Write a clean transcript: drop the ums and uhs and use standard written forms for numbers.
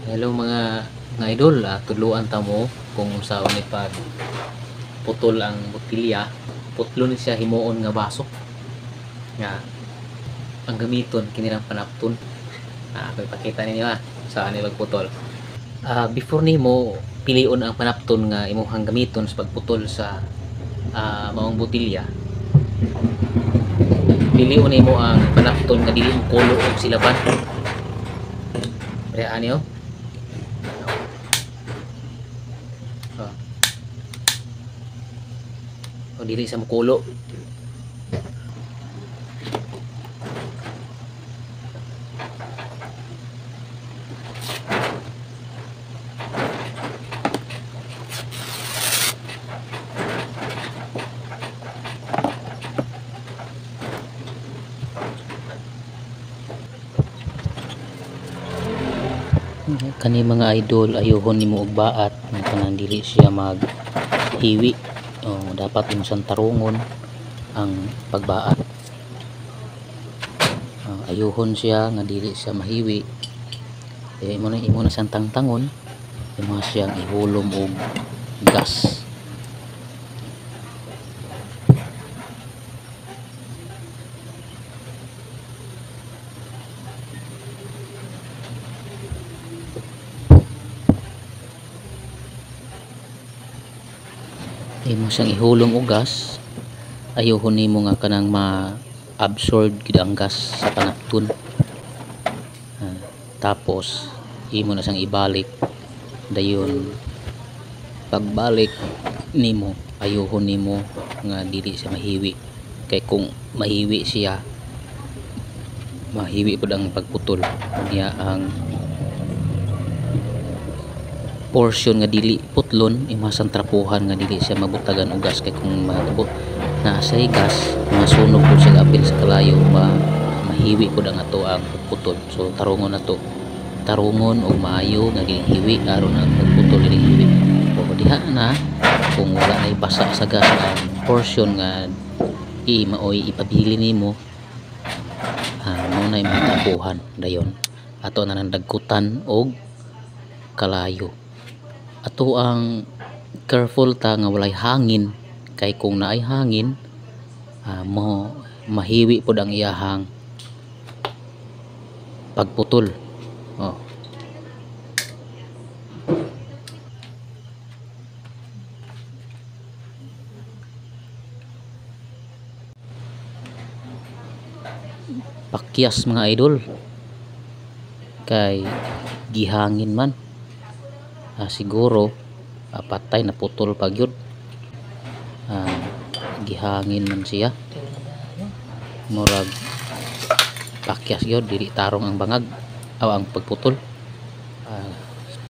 Hello mga idol, tudloan ta mo kung unsaon ni pag putol ang botilya. Putlo ni siya himuon nga baso. Nga ang gamiton kini lang panapton. Ako ipakita ninyo saan ni pagputol. Before nimo pilion ang panapton nga imuhang gamiton sa pagputol sa maong botilya. Pilion nimo ang panapton nga dili mo kulo og silaban. Pre ani oh. O dili sa mukulo. Kani mga idol, ayuhon nimo og baat nga kanang dili siya maghiwi. O, dapat imo siyang tarungon ang pagbaat. Ayuhon siya nga dili siya mahiwi. Imo na siyang tangtangon, imo siyang ihulom og gas. Imo siyang ihulom og gas, ayuhon nimo nga kanang ma-absorb gid ang gas sa panapton. Tapos imo na siyang ibalik, dayon pagbalik nimo ayuhon nimo nga dili siya mahiwi, kay kung mahiwi siya, mahiwi pud ang pagputol niya. Ang portion nga dili putlon, imasang trapuhan nga dili siya mabutagan og gas, kay kung mabut naasay gas masunog pud siya apil sa kalayo, mahiwi pud ang ato ang pagputol. So tarungon na to, tarungon og maayo nga dili hiwi aron ang pagputol dili hiwi. O diha na kung wala na ibasa sa gas ang portion nga maoy ipabili nimo, mao na imong trapuhan. Dayon ato na nang dagkutan og kalayo. Ato ang careful ta nga walay hangin, kay kung naay hangin, mo mahiwi pod ang iyahang pagputol. Oh. Pakyas mga idol, kay gihangin man. Siguro patay na putol pag yun. Gihangin man siya, murag pakyas yun, dili tarong ang bangag o ang pagputol.